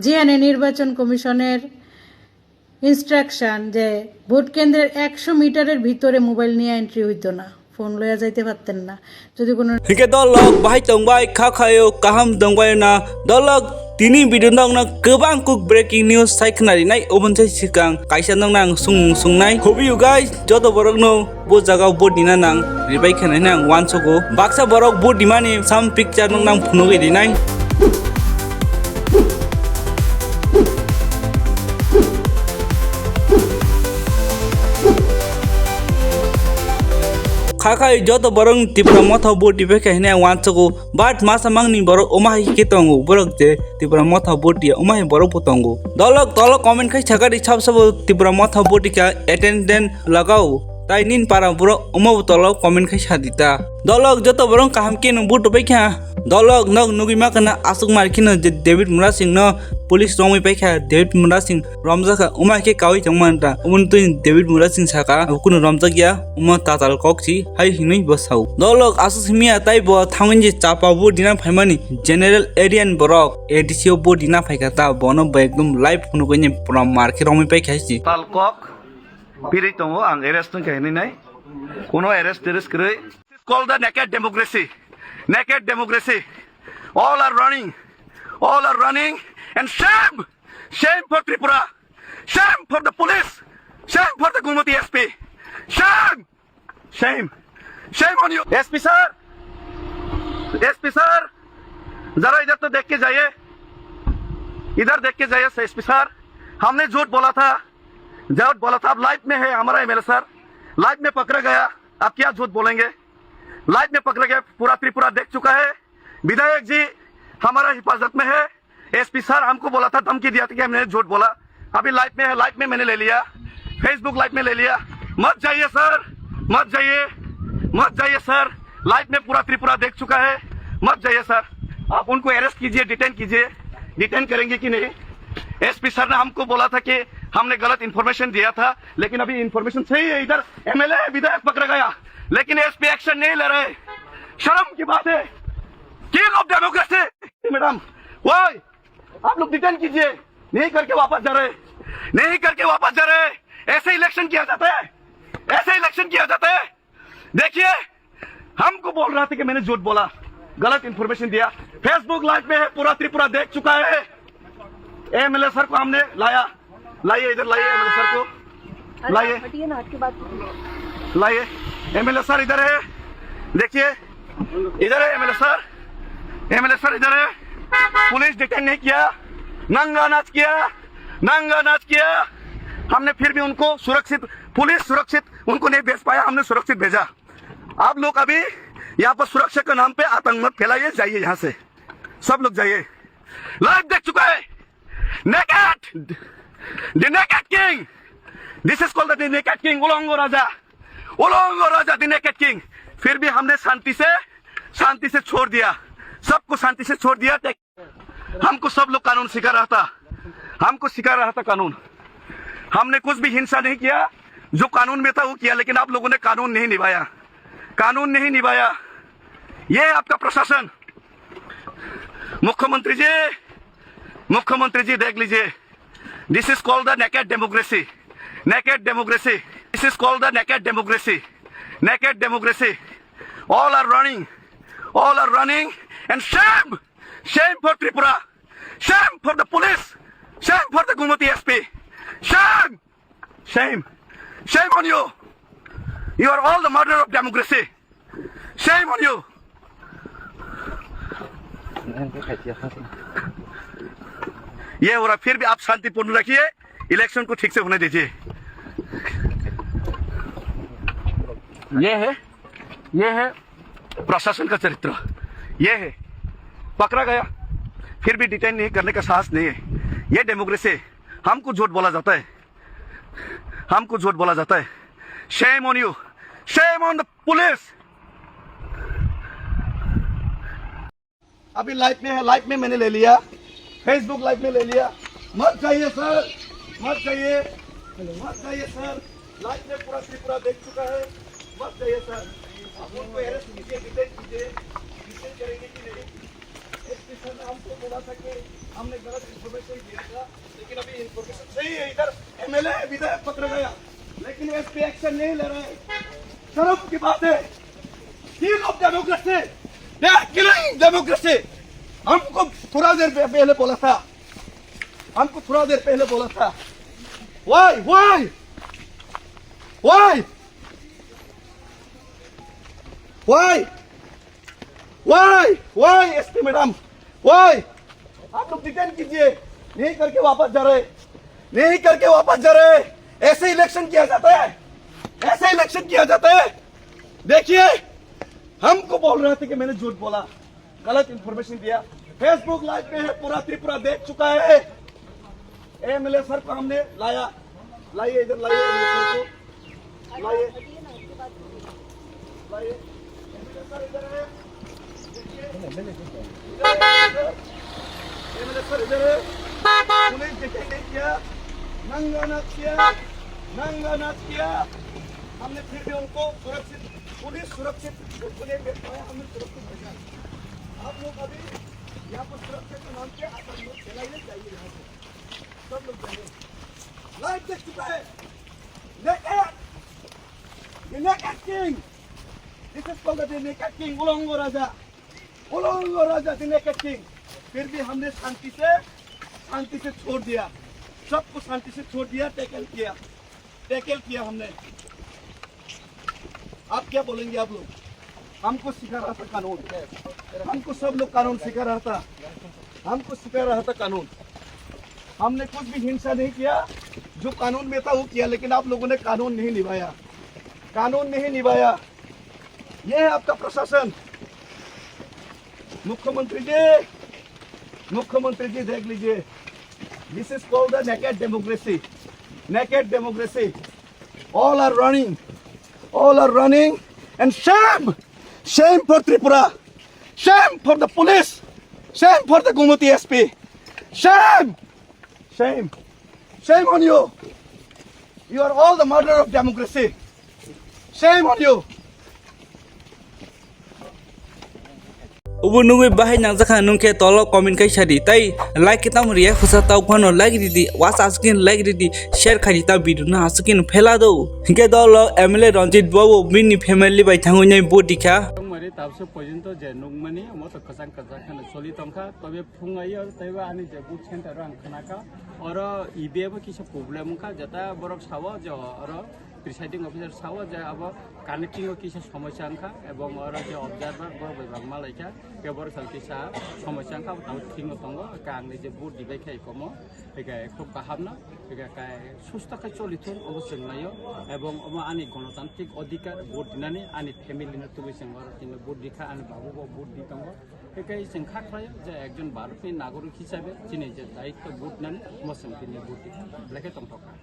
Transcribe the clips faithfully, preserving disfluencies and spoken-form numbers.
যেখানে নির্বাচন কমিশনের ইনস্ট্রাকশন যে ভোট কেন্দ্রের একশো মিটারের ভিতরে মোবাইল নিয়ে এন্ট্রি হইতো না, ফোন লইয়া যাইতে পারতেন না। যদি কোনো Hingke dolok bahai tongbai kha khayo kaham tongbai na dolok tini video nokno kwbang kuk breaking news sai khna rinai oboni sai swkang kaisa nokno ang sung sungnai hobi you guys joto borok no bo jaga o bo dina nang ribai khna hwnwi ang uansugo baksa borok bo dimani sam picture nokno ang phunugwi rinai. Kha khai joto borok Tipra motha vote dibai khai hinwi ang uansugo, but masa mangni borok omo hai khe tongo, borok je Tipra motha vote dia omo hai borok bo tongo. Dolok tolo comment khai sakari sab sabo Tipra motha vote ka attendance lagao, tai nin para borok omo bo tolo comment khai sadita. Dolok joto borok kaham khe nung vote bai kha. Dolok nok nugwi ma kana aswk mar kheno je David Murasing no police romwi paikha, David Murasing romjakha, wngma khe kaui tongmani ta, oboni twi David Murasing saka, abo kunu romjakya, omo tatal kok si, hai hinwi bo sao. Dolok aswk simiya tai bo thangwi je chapa bo dina phaimani, general area ni borok, A D C o bo dina phaikha ta, bono bo ekdom live phunukwi ni pura mar khe romwi paikha si. Tal kok, birwi tongo, ang arrest wngkha hinwi nai. Kuno arrest terrest kwrwi. Call the naked democracy. Naked democracy. All are running. All are running. And shame! Shame for Tripura. Shame for the police. Shame for the Gumati S P. Shame! Shame! Shame on you. S P sir! S P sir! जरा इधर तो देख के जाइए, इधर देख के जाइए एसपी सर, हमने झूठ बोला था, झूठ बोला था। अब लाइव में है हमारा एमएलए सर, लाइव में पकड़ा गया, अब क्या झूठ बोलेंगे? लाइव में पकड़ा गया, पूरा त्रिपुरा देख चुका है। विधायक जी हमारा हिफाजत में है। एसपी सर हमको बोला था, धमकी दिया था कि हमने झूठ बोला। अभी लाइव में है, लाइव में मैंने ले लिया, फेसबुक लाइव में ले लिया। मत जाइए सर, मत जाइए, मत जाइए सर। लाइव में पूरा त्रिपुरा देख चुका है, मत जाइए सर। आप उनको अरेस्ट कीजिए, डिटेन कीजिए। डिटेन करेंगे कि नहीं? एसपी सर ने हमको बोला था कि हमने गलत इन्फॉर्मेशन दिया था, लेकिन अभी इन्फॉर्मेशन सही है। इधर एमएलए विधायक पकड़ा गया, लेकिन एसपी एक्शन नहीं ले रहे। शर्म की बात है। किंग ऑफ डेमोक्रेसी मैडम, वही आप लोग डिटेन कीजिए। नहीं करके वापस जा रहे, नहीं करके वापस जा रहे। ऐसे इलेक्शन किया जाता है, ऐसे इलेक्शन किया जाता है। देखिए, हमको बोल रहा था कि मैंने झूठ बोला, गलत इन्फॉर्मेशन दिया। फेसबुक लाइव में है, पूरा त्रिपुरा देख चुका है। एमएलए सर को हमने लाया, लाइए इधर, लाइए एमएलए सर को, अरे लाइए। हटिए ना, हट के बात कीजिए। लाइए, एमएलए सर इधर है, देखिए, इधर है एमएलए सर, एमएलए सर इधर है। पुलिस डिटेन नहीं किया, नंगा नाच किया, नंगा नाच किया। हमने फिर भी उनको सुरक्षित, पुलिस सुरक्षित उनको नहीं भेज पाया, हमने सुरक्षित भेजा। आप लोग अभी यहाँ पर सुरक्षा के नाम पे आतंक मत फैलाइए, जाइए यहाँ से, सब लोग जाइए। लाइव देख चुका है, naked, the naked king, this is called the naked king. उलंगो राजा, उलंगो राजा, द नेकेड किंग। फिर भी हमने शांति से, शांति से छोड़ दिया, सबको शांति से छोड़ दिया। हमको सब लोग कानून सिखा रहा था, हमको सिखा रहा था कानून। हमने कुछ भी हिंसा नहीं किया, जो कानून में था वो किया, लेकिन आप लोगों ने कानून नहीं निभाया, कानून नहीं निभाया। ये आपका प्रशासन, मुख्यमंत्री जी, मुख्यमंत्री जी देख लीजिए, this is called the naked democracy, naked democracy, this is called the naked democracy, naked democracy. All are running, all are running, and shame! Shame for Tripura! Shame for the police! Shame for the Gumati S P! Shame! Shame! Shame on you! You are all the murderer of democracy! Shame on you! ये हो रहा, फिर भी आप शांतिपूर्ण रखिए, इलेक्शन को ठीक से होने दीजिए। ये है, ये है प्रशासन का चरित्र, ये है, पकड़ा गया, फिर भी डिटेन नहीं करने का साहस नहीं है। ये डेमोक्रेसी है। हमको झूठ बोला जाता है, हमको झूठ बोला जाता है। Shame on you, shame on the police। अभी लाइव में है, लाइव में मैंने ले लिया, फेसबुक लाइव में ले लिया। मत जाइए सर, मत जाइए, मत जाइए सर। लाइव में पूरा त्रिपुरा देख चुका है, मत जाइए सर। आप उनको अरेस्ट कीजिए, डिटेन कीजिए, डिटेन करेंगे कि नहीं? एसपी सर ने हमको बोला था कि हमने गलत इन्फॉर्मेशन दिया था, लेकिन अभी इन्फॉर्मेशन सही है। इधर एमएलए विधायक पकड़ा गया, लेकिन एसपी एक्शन नहीं ले रहे हैं। शर्म की बात है। Kill of democracy, they are killing democracy। हमको थोड़ा देर पह-, पहले बोला था, हमको थोड़ा देर पहले बोला था। Why? Why? Why? Why? Why? Why, SP madam? Why? आप लोग डिटेन कीजिए, नहीं करके वापस जा रहे, नहीं करके वापस जा रहे। ऐसे इलेक्शन किया जाता है? ऐसे इलेक्शन किया जाता है? देखिए, हमको बोल रहे थे कि मैंने झूठ बोला, गलत इन्फॉर्मेशन दिया। फेसबुक लाइव पे है, पूरा त्रिपुरा देख चुका है। एमएलए सर को हमने लाया, लाइए इधर, लाइए एमएलए सर को, लाइए, लाइए। एमएलए सर इधर है, देखिए। एमएलए सर इधर है। पुलिस डिटेन नहीं किया, नंगा नाच किया, नंगा नाच किया। हमने फिर भी उनको सुरक्षित, पुलिस सुरक्षित, उनको नहीं भेज पाया, हमने सुरक्षित भेजा। आप लोग अभी यहाँ पर सुरक्षा के नाम पे आतंक मत फैलाइए, जाइए यहाँ से। सब लोग जाइए। लाइव देख चुका है। Naked. The naked king। This is called the naked king। उलंग राजा। उलंग राजा, the naked king। फिर भी हमने शांति से, शांति से छोड़ दिया। सबको शांति से छोड़ दिया, टैकल किया। टैकल किया हमने। आप क्या बोलेंगे आप लोग? हमको सिखा रहा था कानून, हमको सब लोग कानून सिखा रहा था, हमको सिखा रहा था कानून। हमने कुछ भी हिंसा नहीं किया, जो कानून में था वो किया, लेकिन आप लोगों ने कानून नहीं निभाया, कानून नहीं निभाया। ये है आपका प्रशासन। मुख्यमंत्री जी, मुख्यमंत्री जी देख लीजिए, this is called the naked democracy, naked democracy। All are running, all are running, and shame, shame for Tripura, shame for the police, shame for the Gomati S P, shame, shame, shame on you. You are all the murderer of democracy. Shame on you. Ubu nugui bahai nangjakha nungkhe tolo comment khai sadi, tai like kitam riya khusa tau phano like ridi, was askin like ridi, share khai di ta video no askin phela do. Hinkhe dolo M L A Ranjit Babu bini family bai thangwi nai bo dikha. Tongmani tabse porjonto je nukmani omo to kwchang kwchang kheno choli tongkha, tobe phungayo teibo ani je boot center o ang khnakha, oro E V M o kisa problem wngkha, jeta borok sao je oro presiding officer sao je abo connecting o kisa somosya wngkha, ebong oro je observer borok bai bangma laikha, ke borok sao kisa somosya wngkha, abo tabuk thik no tongo, ke ang ni je boot dibai khai komo, eke khub kaham no, eke kai susto khai choli thung, obo chwng naio, ebong omo ani gonotantrik odhikar boot dinani, ani family no tubui chwng oro tini boot dikha, ani babu bo boot di tongo. Hinkhe chwng kha khlaio je ekjon Bharatni nagorik hisabe chini je daitto vote nani, omo chwng tini vote di belai khe tongthok kha.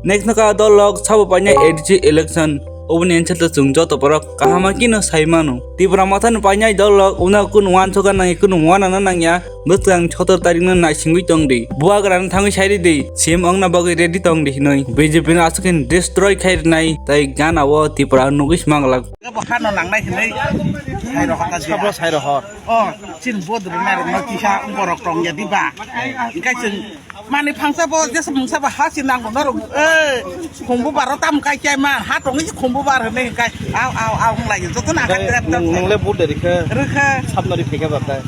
Next no ka dol lok sabo painai A D C election, oboni answer to chwng joto borok kaham khe no sai mano. Tipra Mothani painai dol lok uno kunu uansukha nangya, kunu uanana nangya, bwskang sotor tarik no naisingwi tong di. Bubagrano thangwi sai ridi, C M wngna bagwi ready tong di hinwi. B J P no aswk khe destroy khai rwnai, tai gana o Tipra nugwi sma glak. Bo hano nangnai hinwi sai rohor ta sabo sai rohor. O, chin bod rwnai rokno kisa borok tong ya diba? Hinkhe chwng mani phangsa bo jesa mungsa bo ha si nango norok. Eh, khumbu baro tam kai kai man, ha tongwi khumbu bar hinwi hinkhe aw, aw, aw, wng lai joto na. Nung, nung le bod de rikhe? Rikhe. Sabnari phikhe ba kai?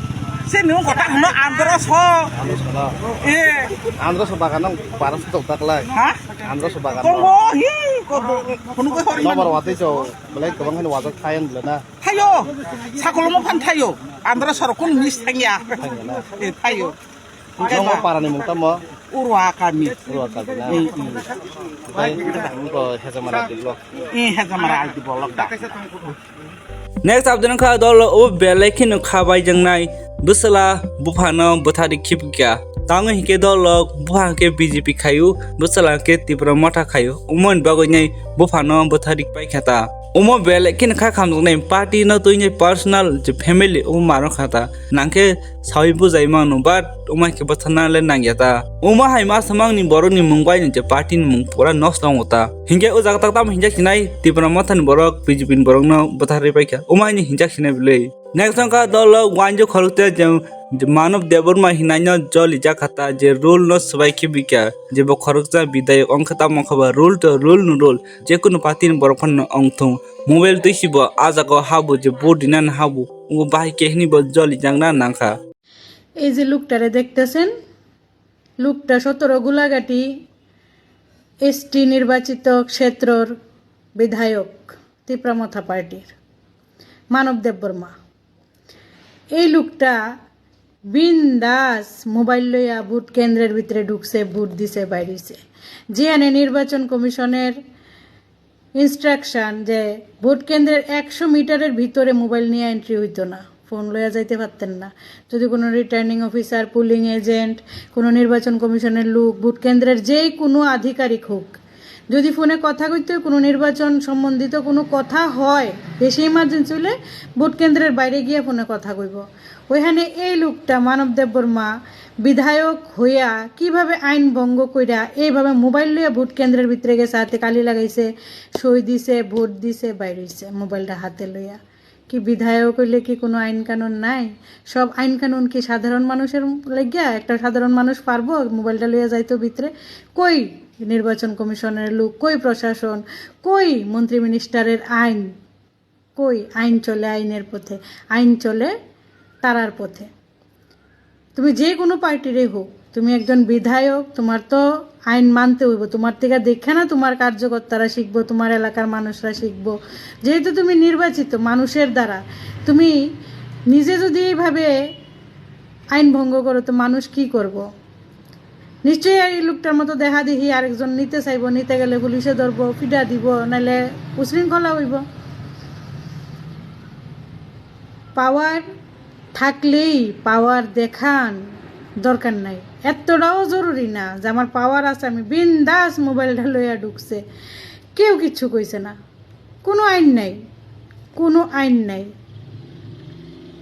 Se nung kota hano andro so. Andro so na? Eh. Andro so bagan nang baro so tok tak lai? Ha? Andro so bagan. Tongo, hi, ko, ko, ko, ko, ko, ko, Nomor watwi cho. Belai kwbang haino wajak thai ang bwle na? Thaio. Sakoloma phan thaio. Andro sorok kun miss thangya. Thangya na? Eh, thaio. Nokno parani mung tamo? Urwa kami. Urwa kami na? Eh, eh. Tei nokno Hejamara develop. Eh, Hejamara I D block da. Next update kha dol o belai kheno kha bai jangnai bwsala buphano bwthari khibikha. Tamo hinkhe dol bupha hinkhe B J P khaio, bwsala hinkhe Tipra Motha khaio. Umoni bagwi nai buphano bwthari paikha ta. Omo belai kheno kha khamjaknai party no twi nai personal je family omo mano kha ta. Nangkhe sawi bujai mano, but omo hai khe bwtharna le nangya ta. Omo hai ma samangni borokni mung bai ni je party ni mung pura nosto wngo ta. Hinkhe o jaga tak tamo hinjak sinai Tipra Mothani borok, B J P ni borokno bwtharwi paikha. Omo haino hinjak sinai bwlwi. Next wngkha dolo wanjwi khoroksa je Manob Debbarma hinaino joli jakha ta je rule no swbai khe bikha je bo khoroksa bidayok wngkha tamo wngkha ba rule to rule no rule je kunu party ni borok phano wngthung mobile twi si bo ah jaga o habu je vote rinani habu o bahai khe hini bo joli jakna nangkha. এই যে লোকটারে দেখতেছেন, লোকটা সতেরো গোলাঘাটি এসটি নির্বাচিত ক্ষেত্রর বিধায়ক, তিপ্রা মথা পার্টির মানব দেববর্মা। এই লোকটা বিন্দাস মোবাইল লইয়া ভোট কেন্দ্রের ভিতরে ঢুকছে, ভোট দিছে, বাইরেছে। যেখানে নির্বাচন কমিশনের ইনস্ট্রাকশন যে ভোট কেন্দ্রের একশো মিটারের ভিতরে মোবাইল নিয়ে এন্ট্রি হইতো না, ফোন লইয়া যাইতে পারতেন না। যদি কোনো রিটার্নিং অফিসার, পোলিং এজেন্ট, কোনো নির্বাচন কমিশনের লোক, ভোট কেন্দ্রের যেই কোনো আধিকারিক হোক, যদি ফোনে কথা কইতে হয়, কোনো নির্বাচন সম্বন্ধিত কোনো কথা হয়, বেশি ইমার্জেন্সি হলে ভোট কেন্দ্রের বাইরে গিয়ে ফোনে কথা কইব। ওইখানে এই লোকটা মানব দেববর্মা বিধায়ক হইয়া কিভাবে আইন ভঙ্গ কইরা এইভাবে মোবাইল লইয়া ভোট কেন্দ্রের ভিতরে গেছে, হাতে কালি লাগাইছে, সই দিছে, ভোট দিছে, বাইর হইছে মোবাইলটা হাতে লইয়া। কি বিধায়ক হইলে কি কোনো আইন কানুন নাই? সব আইন কানুন কি সাধারণ মানুষের লাগিয়া? একটা সাধারণ মানুষ পারবো মোবাইলটা লইয়া যাইতো ভিতরে? কই নির্বাচন কমিশনের লোক, কই প্রশাসন, কই মন্ত্রী মিনিস্টারের আইন? কই আইন চলে আইনের পথে, আইন চলে তারার পথে। তুমি যে কোনো পার্টিরই হোক, তুমি একজন বিধায়ক, তোমার তো আইন মানতে হইব। তোমার থেকে দেখে না তোমার কার্যকর্তারা শিখবো, তোমার এলাকার মানুষরা শিখবো। যেহেতু তুমি নির্বাচিত মানুষের দ্বারা, তুমি নিজে যদি এইভাবে আইন ভঙ্গ করো, তো মানুষ কি করব? নিশ্চয়ই এই লোকটার মতো দেখা দেখি আরেকজন নিতে চাইবো, নিতে গেলে পুলিশে ধরবো, ফিডা দিব, নাইলে উশৃঙ্খলা হইব। পাওয়ার থাকলেই পাওয়ার দেখান দরকার নাই, এতটাও জরুরি না যে আমার পাওয়ার আছে, আমি বিন্দাস মোবাইলটা লইয়া ঢুকছে, কেউ কিচ্ছু কইছে না। কোনো আইন নাই, কোনো আইন নাই।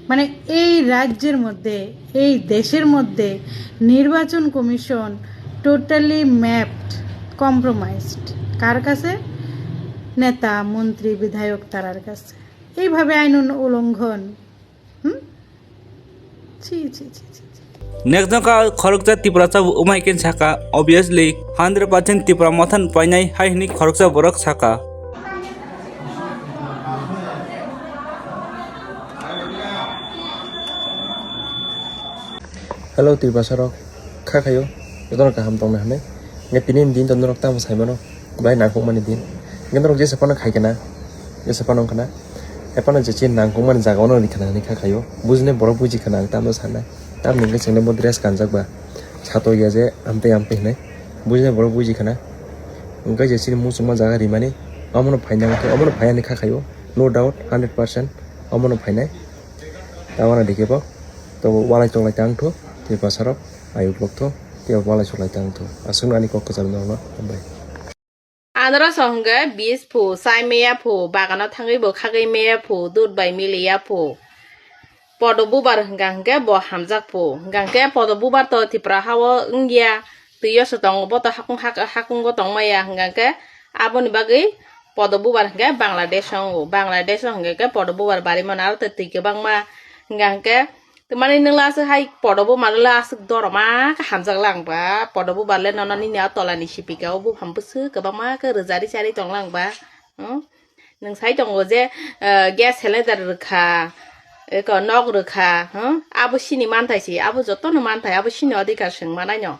মানে এই রাজ্যের মধ্যে, এই দেশের মধ্যে নির্বাচন কমিশন টোটালি ম্যাপড, কম্প্রোমাইজড। কার কাছে? নেতা, মন্ত্রী, বিধায়ক তারার কাছে। এইভাবে আইন উন-, উল্লঙ্ঘন। Hmm? Chi, chi, chi, chi, chi. Next wngkha khoroksa Tiprasa bo umai khe saka, obviously, hundred percent Tipra Motha no painai hai hwnwi khoroksa borok saka. Hello, Tiprasa rok, kha khayo, jotono kaham tongna hwnwi. Nge tini ni din to norok tamo sai mano. Belai nangkukmani din. Hingke norok jesa phano khai kana, jesa phano wngkha na. Ephano je chini nangkukmani jaga ono rikha na hinwi kha khaio. Bujinai borok buji khana ang tamo sanai. Tamni hingke chwngno bo dress kanjak ba. Sato ya je amtwi amtwi hinwi. Bujinai borok buji khana. Hingke je chini muchungma jaga rimani. Omono phaina wngkhe, omono phaiya hinwi kha khaio. No doubt, hundred percent. Omono phainai. Tabana dikhe bo. To walai cholai tang thu. Tei bwsarok ayuk lok thu. Tei walai cholai tang thu. Aswk ani kok kwcham norokno. Hambai. Anoro so hwnkhe bis phu, chai meya phu, bagano thangwi bo khagwi meya phu, dud bai miliya phu, podo bubar hwnkha hwnkhe bo hamjak phu. Hwnkha hwnkhe podo bubar to Tripura hao wngya, twiyo se tongo, bo to hakung hak-, hakungo tongmaya, hwnkha hwnkhe aboni bagwi podo bubar hwnkhe Bangladesh o wngo. Bangladesh o hwnkha hwnkhe podo bubar barimano aro tei twi kwbangma, hwnkha hwnkhe Tamani nwng le aswk hai podo bo mano le aswk doroma khe hamjak lang ba, podo bo bar le nono nini a tola ni sipika o buphang bwswk kwbangma khe rwjari chari tong lang ba. Hmm? Nwng sai tongo je, eh, gas cylinder rwkha, eko nok rwkha, hmm? Abo chini manthai se, abo jotono manthai, abo chini odhikar chwng manai no.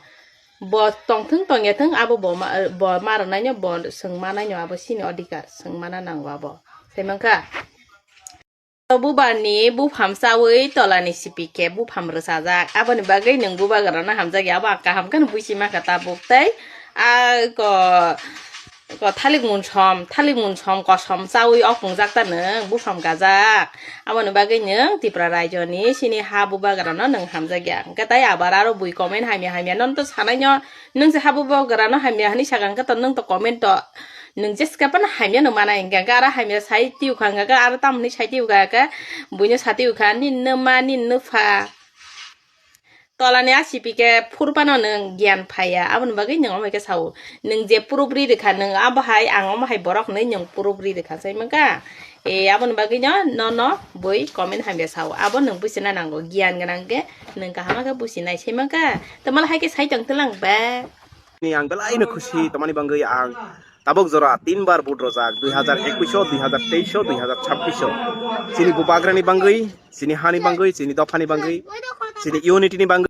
Bo tongthwng tongya thwng, abo bo ma, bo ma rwnai no, bo chwng manai no, abo chini odhikar chwng mana nango abo. Sai mankha? Bubar ni bupham chawi tola ni sipik khe bupham rwchajak. Aboni bagwi nwng bubagra no hamjakya, abo ang kaham kheno buisi mankha tabuk tei. A ko, ko thalik munsom, thalik munsom kosom chawi opungjak ta nwng bupham gajak. Aboni bagwi nwng Tripura raijo ni chini ha bubagra no nwng hamjakya. Hwnkhe tai abar aro bui comment hamya hamya nono to sanai no, nwng se ha bubagra no hamya hinwi sakha hwnkhe to nwng to comment to Nwng jeska phano hamya no manai, hwnkha khe aro hamya sai tiyokha, hwnkha khe aro tamoni sai tiyokha khe buino sa tiyokha, "Ninno ma, ninno pha." Tolani a sipi khe phurphano nwng giyan phaiya, aboni bagwi nwng omo hai khe sao. Nwng je proof ri rwkha, nwng abo hai, ang omo hai borok hinwi nwng proof ri rwkha, sai mankha? E, aboni bagwi no, no, no, bui comment hamya sao. Abo nwng buchina nango, giyan gwnang khe, nwng kaham khe buchinai, saiman kha. Tamo hai khe sai tong tlang ba. Ni ang belai no khusi, tamani bangwi ang tabuk jora tin bar vote rojak, dui hajar ekush o, dui hajar teis o, dui hajar chabbish o. Chini bubagrani bangwi, chini hani bangwi, chini dophani bangwi, chini unity ni bangwi.